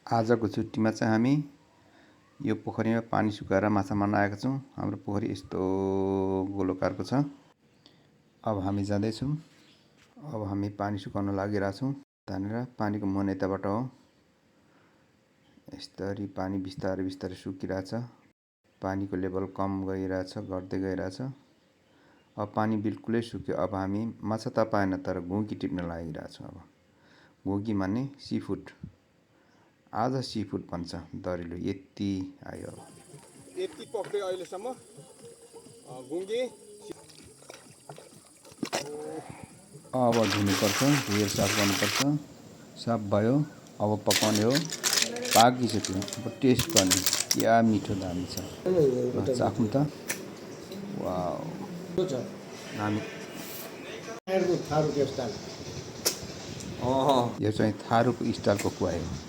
आजको छुट्टीमा चाहिँ हामी यो पोखरीमा पानी सुकाएर माछा मार्न आएका छौँ। हाम्रो पोखरी यस्तो गोलोकारको छ। अब हामी जाँदैछौँ। अब हामी पानी सुकाउन लागिरहेछौँ। त्यहाँनिर पानीको मुहान यताबाट हो। यस्तरी पानी बिस्तारै बिस्तारै सुकिरहेछ। पानीको लेभल कम गइरहेछ, घट्दै गइरहेछ। अब पानी बिल्कुलै सुक्यो। अब हामी माछा त पाएन तर घुगी टिप्न लागिरहेछौँ। अब घुगी माने सी फुड। आज सी फुड भन्छ दरिलो। यति आयो, यति पक्रियो अहिलेसम्म घुगी। अब धुनुपर्छ, धुएर साफ गर्नुपर्छ। साफ भयो, अब पकाउने हो। पाकिसक्यो, अब टेस्ट गर्ने। क्या मिठो दामी छ। चाख्नु त। वाउ, हामी यो चाहिँ थारूको स्टाइलको कुवा हो।